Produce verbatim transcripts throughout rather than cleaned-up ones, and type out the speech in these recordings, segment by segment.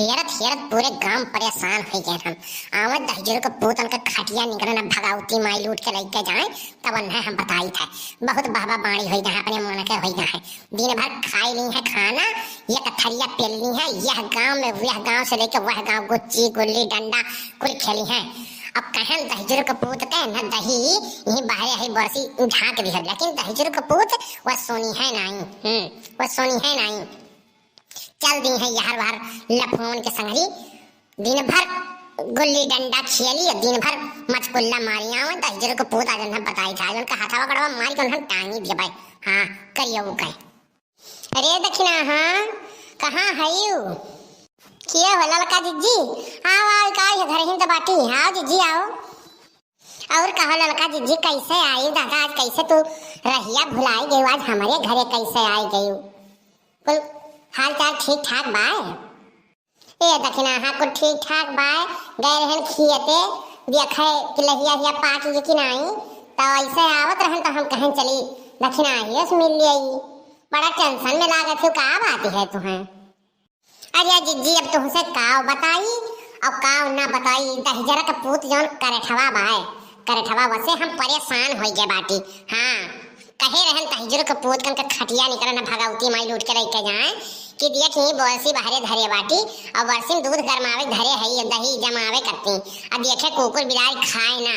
हेरत हेरत पूरे गांव परेशान होइ गए हम। आवत दहिजरू के पूत उनके खटिया निकरन, अब भगवती माई लूट के लइके जाए, तब उन्हें हम बताई थे। बहुत बहबा बाणी होइ गए, अपने मन के होइ गए। दिन भर खाई ली है खाना, एक थरिया पेल ली है, यह गांव में वह गांव से लेके वह गांव गुच्ची गुल्ली डंडा कुल खेली है। अब कहन दहिजरू के पूत के न दही यही बहरे है बरसी झांक दी है, लेकिन दहिजरू के पूत वह सोनी है नाई। हम्म, वह सोनी है नाई। चल दी है यार वार लफुअन के संगरी, दिन भर गुल्ली डंडा खेली, दिन भर मचकुल्ला मारी। आवे दहिजरू के पूत आज उन्हें बताई था, आज उनका हथवा कड़वा मारी के उन्हें टांगी दिया भाई। हाँ, करियो वो कहे। अरे दखिना, हाँ, कहाँ है यू? किया हो ललका जिज्जी? आओ, आओ, का है घर ही तो बाटी। आओ जिज्जी, आओ। और कहो ललका जिज्जी, कैसे आई दादा, आज कैसे तू रहिया भुलाई गई, आज हमारे घरे कैसे आई गई? कुल हाल चाल ठीक ठाक बा? ए दखिना, हाँ, कुल ठीक ठाक बा। गए रहन खियते, देखे कि लहिया हिया पाक गई कि नाई, तो ऐसे आवत रहन तो हम कहन चली दखिना हिया से मिल लिया। बड़ा टेंशन में लागत हो, का बात है तुम्हें? अरे जिज्जी, अब तुमसे काव बताई और काव ना बताई, दहिजरा के पूत जौन करेठवा बाय, करेठवा वसे हम परेशान होइ गए बाटी। हाँ, कहे रहन दहिजरू के पूत कन के खटिया निकरन भगवती माई लूट के लइके जाए कि देख ही बरसी बहरे धरे बाटी और बरसी में दूध गरमावे धरे है, ये दही जमावे करती। अब देखे कुकुर बिलाई खाए ना।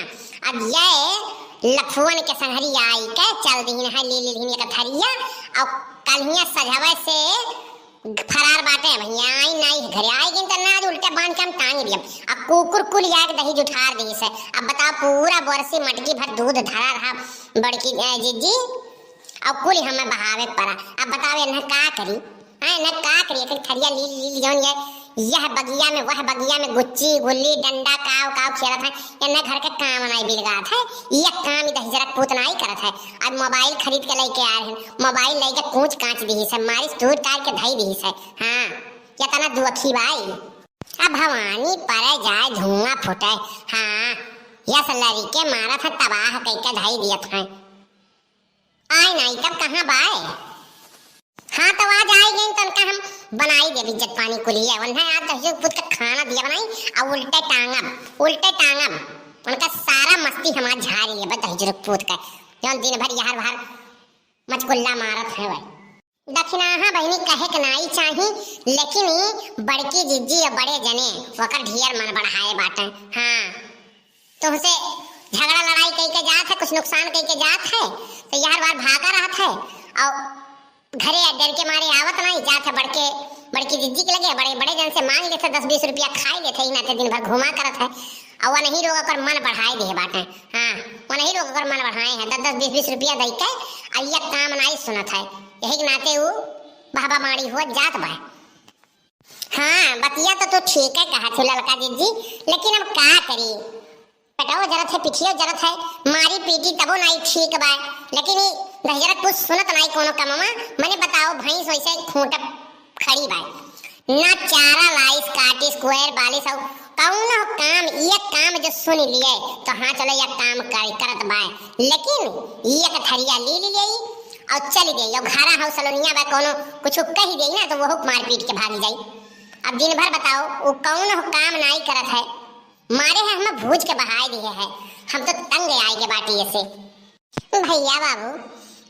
अब ये लफुअन के संगरी आई के चल दीन है, ले लीन एक थरिया और कल हिया सजवे से फरार बाटे भैया, आई नाई घरे, आई गिन त ना, आज उल्टे बांध के हम टांग दियम। आ कुकुर कुल आके दही जुठार दी से। अब बताओ, पूरा बरसी मटकी भर दूध धरा रहा बड़की, ए, जिज्जी, और कुल हमें बहावे के पड़ा। अब बताओ, इन्हें का करी? हाँ, इन्हें का करी? एक थरिया ली, ली, ली, जौन ये, यह बगिया में, वह बगिया में गुच्ची, गुल्ली, डंडा, काव, काव खेलत है। इन्हें घर के काम नाई बिलगात है। ये काम ही दहिजरा के पूत नाई करत है। अब मोबाइल खरीद के लेके आ रहे हैं, मोबाइल लेके कूच कांच दी से, मारिस तूर तार के धई दी से। हाँ, इतना दुखी बाई। अब भवानी परे जाए धुआं फूटे। हाँ, यस लड़िके मारत है, तबाह कइके धई दियत है। आए नाई तब कहाँ बाए? हाँ, तो आज आई गई तनका हम बनाई देब इज्जत पानी कुलिया। उन्हें आज दहिजरू पूत का खाना दिया बनाई, अब उल्टे टांगब, उल्टे टांगब। उनका सारा मस्ती हमार झाड़ लिए बस दहिजरू पूत का, जौन दिन भर यार बाहर मचकुल्ला मारत है वह। दखिनाहा बहिनी कहे के नाई चाही, लेकिन ई बड़की जिज्जी और बड़े जने ओकर ढेर मन बढ़ाए बाटे। हाँ, तुमसे झगड़ा लड़ाई कई के जात है, कुछ नुकसान कई के जात है, तो यार बार भागा रहत है और घरे डर के मारे आवत नाई, जात है बड़के, बड़की जिज्जी के लगे, बड़े, बड़े जन से मांग लेत है, दस बीस रुपया खाई लेत है, ई नाते दिन भर घुमा करत है। और वनही लोग ओकर मन बढ़ाए दिए बाटे। हाँ, वनही लोग ओकर मन बढ़ाए हैं, दस दस बीस बीस रुपया दई के, और ये काम नाई सुनत है, यही के नाते ऊ बहबा माड़ी हुआ जात बा। हाँ, बतिया तो तू ठीक है कहा थी ललका जिज्जी, लेकिन अब का करी? पेटो जरत है, पिठियो जरत है, मारी पीटी तबो नाई ठीक बा, लेकिन ई दहिजरा कुछ सुनत नाई कोनो कमवा। मने बताओ, भैंस वैसे खूंट खड़ी बा, ना चारा लाइस, काटिस, कुएर बालिस, और कौनो काम, ये काम जो सुन लिए तो हाँ चलो ये काम कर, करत बा, लेकिन ये एक थरिया ली, ली लिए और चली गई, और घरा हो सलोनिया बा, कोनो कुछ कही गई ना तो वो मारपीट के भागी जाई। अब दिन भर बताओ, वो कौनो काम नाई करत है। मारे है हमें भूज के बहाए दिए है, हम तो तंग आए के बाटी ऐसे। भैया बाबू,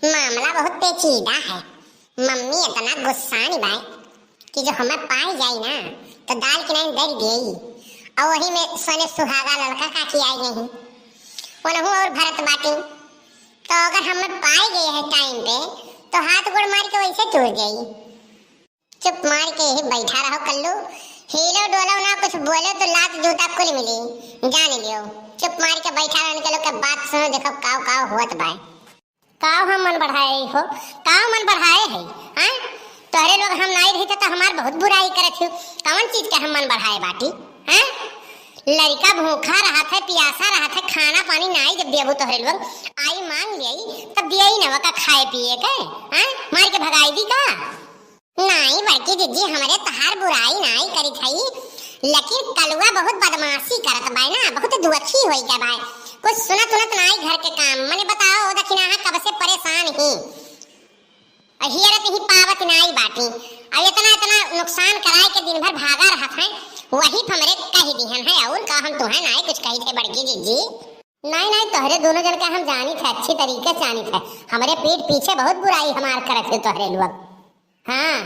मामला बहुत पेचीदा है। मम्मी इतना गुस्सानी बाय कि जो हमें पाई जाई ना, तो दाल किनारे दर देई। और वही में सोने सुहागा ललका काकी आई गई। उनहु और भरत बाटी, तो अगर हमें पाई गई है टाइम पे, तो हाथ गोड़ मार के वैसे टूट जाई। चुप मार के ही बैठा रहो कल्लू, हिलो डोलो ना, कुछ बोलो तो लात जूता कुल मिली, जान लियो। चुप मार के बैठा रहन के लोग के बात सुनो, देखो काव काव होत बाय। काव हम मन बढ़ाए हो, काव मन बढ़ाए है, हैं? तोहरे लोग हम नाई रही तो हमार बहुत बुराई करत हो, कौन चीज के हम मन बढ़ाए बाटी, हैं? लड़का भूखा रहत है, पियासा रहत है, खाना पानी नाई जब देबू तोहरे लोग, आई मांग लियाई तब दियाई ना वका खाए पिए के, हैं? मार के भगाई दी का? नाई बड़की जिज्जी, हमरे तहार बुराई नाई करित हई, लेकिन कलुआ बहुत बदमाशी करत बाय ना, बहुत दुखी होई गए बाय। कुछ सुनत उनत नाई घर के काम। मने बताओ, ओ दखिनाहा कब से परेशान ही, अहियरत ही पावत नाई बाटी। अब इतना, इतना नुकसान कराए के दिन भर भागा रहत हैं, वही हमरे कहि दिहन है, अउर का हम तुहैं नाहीं कुछ कहित है बड़की जिज्जी। नाहीं, नाहीं, तोहरे दुनो जन का हम जानित है, अच्छी तरीके से जानित है। हमरे पीठ पीछे बहुत बुराई हमार करत है तोहरे लोग। हाँ,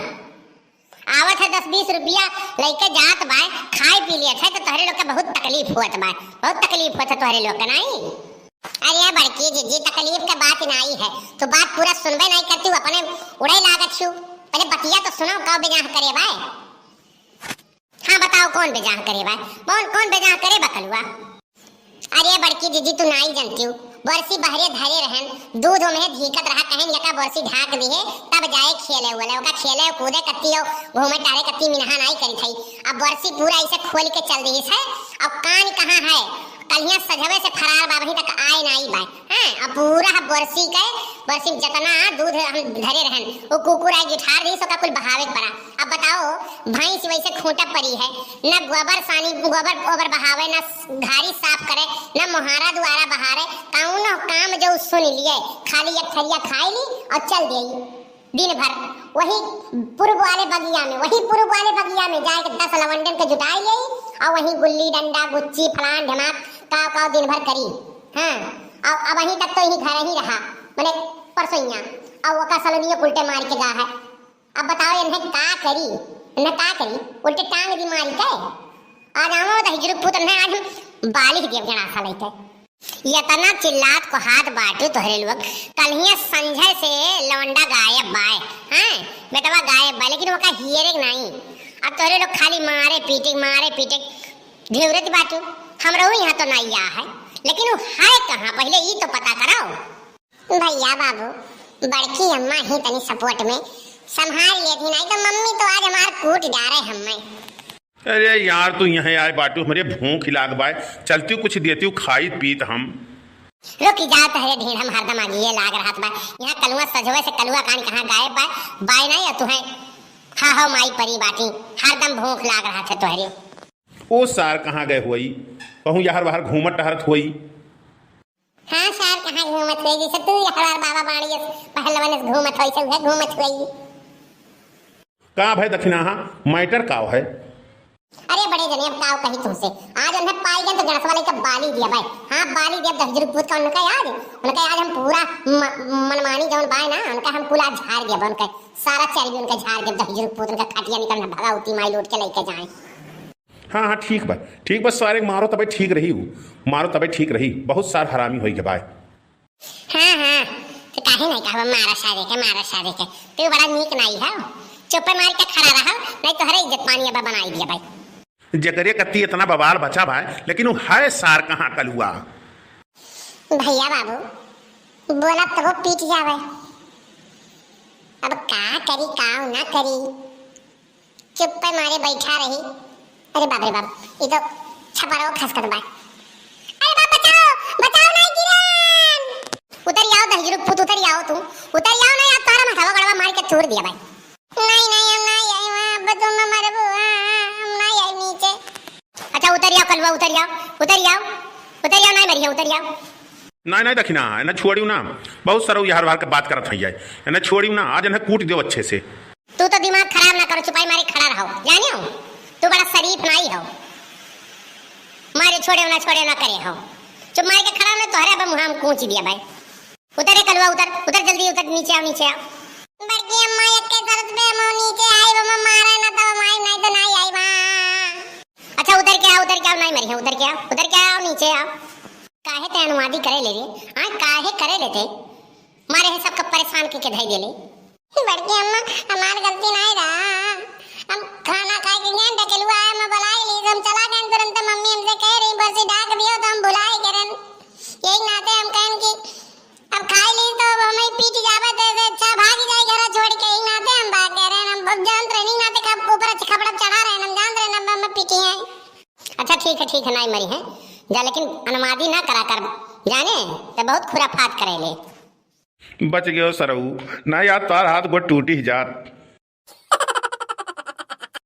आवत है दस बीस रुपया लइके जात बाय, खाए पी लेत है, तो तोहरे लोग के बहुत तकलीफ होत बाय, बहुत तकलीफ होत है तोहरे लोग के, नाहीं? अरे बड़की जिज्जी, तकलीफ के बात नाहीं है, तू बात पूरा सुनबे नाहीं करतिउ, अपने उड़े लागत छु। पहले बतिया तो सुनो, का बेजाह करे बाय? हाँ, बताओ, कौन बेजाह करे बा? कौन, कौन बेजाह करे बा कलुआ? अरे बड़की जिज्जी, तू नाहीं जनतिउ, बोरसी बहरे धरे रहन, दूध ओम्हे धीकत रहा, कहेन यका बोरसी ढाक दिहे, तब जाए खेले उले, ओका खेले कूदे कत्ती हो, घूमे टहरे कत्ती मिनहा नाहीं करी थई। अब बोरसी पूरा ऐसे खोल के चल दिहिस है। अब कान कहाँ है? कल्हिया सझवे से फरार बा, अबहीं तक आए नाहीं बा। हाँ, अब पूरा बोरसी के, बोरसी में जतना दूध हम धरे रहन, वो कुकुर आए गिठार दिहिस, ओका कुल बहावे के पड़ा। अब बताओ, भैंस वैसे खूंटा परी है, न गोबर सानी, गोबर ओबर बहावे, न घारी साफ करे, न मोहारा दुआरा बहारे, कौनो काम जो सुन लिए, खाली एक थरिया खाई ली और चल गई। दिन भर वही पूर्व वाले बगिया में, वही पूर्व वाले बगिया में जाए के दस लवंडन के जुटाई ले और वही गुल्ली डंडा गुच्ची फलान ढमाक काव काव दिन भर करी। हाँ, अब, अब वहीं तक तो यही घर ही रहा, मने परसोइया, और ओका सलोनियो उल्टे मार के गा है। अब बताओ, इन्हें का करी, इन्हें का करी? उल्टे टांग दी मारी के। आज आवो तो हिजरू पूत, इन्हें आज हम बालिश देव गणासा लेके। इतना चिल्लात कोहात बाटू तोहरे लोग, कल्हिया संझे से लौंडा गायब बाय, हैं? बेटवा गायब बाय, लेकिन ओका हियरे के नाहीं। अब तोहरे लोग खाली मारे पीटे, मारे पीटे, ढेउरत बाटू। हमरो यहाँ तो नाहीं आ है, लेकिन वो है कहाँ, पहले ई तो पता करो। भैया बाबू, बड़की अम्मा ही तनी support में संभाल लेती, नाहीं तो मम्मी तो आज हमार कूट डारे हमें। अरे यार, तू यहाँ आए बाटू, हमरे भूख ही लाग बाय, चलती कुछ देती खाई पीत हम। रुकी जात है ढीढ़म, हरदम आगिए लाग रहत बा। यहाँ कलुआ सजवे से कलुआ कान कहाँ गायब बा, बाय नाहीं, तुहें हा हो माई परी बाटी, हरदम भूख लाग रहत है तोहरे। ओ सार कहाँ गए हुई, कहूँ यार बाहर घूमत टहरत हुई। हाँ सार, कहाँ घूमत हुई? जैसे तू हमार बाबा बाड़ी, पहलवान से घूमत हुई, सब है घूमत हुई। का भय दखिनाहा, matter का है? अरे बड़े जने, अब काव कही तुमसे, आज उन्हें पाई गए तो गणसवा लेके बाली दिया भाई। हाँ, बाली दिया दहिजरू पूत का उनका आज, उनका आज हम पूरा म-, मनमानी जौन बाय ना, उनका हम कुल आज झाड़ दिया बा, उनका सारा चर्बी उनका झाड़ दिया दहिजरू पूत, उनका खटिया निकलना भगा उती माई लौट के लेके जाए। हाँ, हाँ, ठीक बा, ठीक बा, सारे मारो तबे ठीक रही हूँ, मारो तबे ठीक रही, बहुत सार हरामी होई के बाय। हाँ, हाँ, तो काहे नहीं कहबा, मारा सारे के, मारा सारे के, तू बड़ा नीक नाई है, चुप्पे मार के खड़ा रहा, नहीं तो हरे इज्जत पानी अब बनाई दिया भाई। जकरे कत्ती इतना बवाल बचा भाई, लेकिन वो है सार कहाँ कलुआ? भैया बाबू, बोला तो वो पीट जावे, अब का करी, का ना करी। चुप्पे मारे बैठा रही। अरे बाप रे बाप, ये तो छपरो खसकत बा। अरे बाप, बचाओ, बचाओ, नहीं गिरन। उतर आओ दहिजरू पूत, उतर आओ तू, उतर आओ, नहीं आज तारा माथवा गड़वा मार के तोड़ दिया भाई। नहीं, नहीं, हम नहीं आई वहाँ, अब तुम मरबू, हाँ, हम नहीं आई नीचे। अच्छा उतर आओ कलुआ, उतर आओ, उतर आओ, उतर आओ, नहीं मरिया, उतर आओ। नहीं, नहीं दखिना, इन्हें छोड़ियो ना, बहुत सारा यार बाहर के बात करत है, इन्हें छोड़ियो ना, आज इन्हें कूट दो अच्छे से। तू तो दिमाग खराब ना करो, चुपाई मारे खड़ा रहो, जानियो? तू बड़ा शरीफ नाई हो। मारे छोड़े ना, छोड़े ना करे हो। चुप मार के खड़ा ना, तोहरे अब मुँह हम कूच दिया भाई। उतर रे कलुआ, उतर, उतर जल्दी, उतर, नीचे आओ, नीचे आओ। बड़की अम्मा, एक के शर्त पे हम नीचे आई, वो मारा ना तो हम आई, नहीं तो नहीं आई वहाँ। अच्छा उतर के आओ, उतर के आओ, नहीं मरी है, उतर के आओ, उतर के आओ, नीचे आओ। काहे ते अनुवादी करे ले रे? हाँ, काहे करे लेते? मारे है सबका परेशान के, के धई देले। बड़की अम्मा, हमार गलती नाई रहा। हम खाना खाए के गए, ढकेलुआ आया, मैं बुलाई ली, हम चला गए तुरंत। मम्मी हमसे कह रही, बरसी ढाक दियो, तो हम भुलाई करन। यही नाते हम कहन कि अब खाई ली तो अब हमें पीट जावे, तो, तो अच्छा भाग जाए घर छोड़ के। यही नाते हम भाग गए रहे, हम अब जानत रहे, नहीं नाते कब ऊपर अच्छा खपड़ा चढ़ा रहे, हम जानत रहे, हम, हम पीटी हैं। अच्छा ठीक है, ठीक है, नाई मरी है जा, लेकिन अनुवादी ना करा कर, जाने तो बहुत खुराफात करे ले। बच गयो सरऊ, ना यार तार हाथ गोड़ टूटी जात।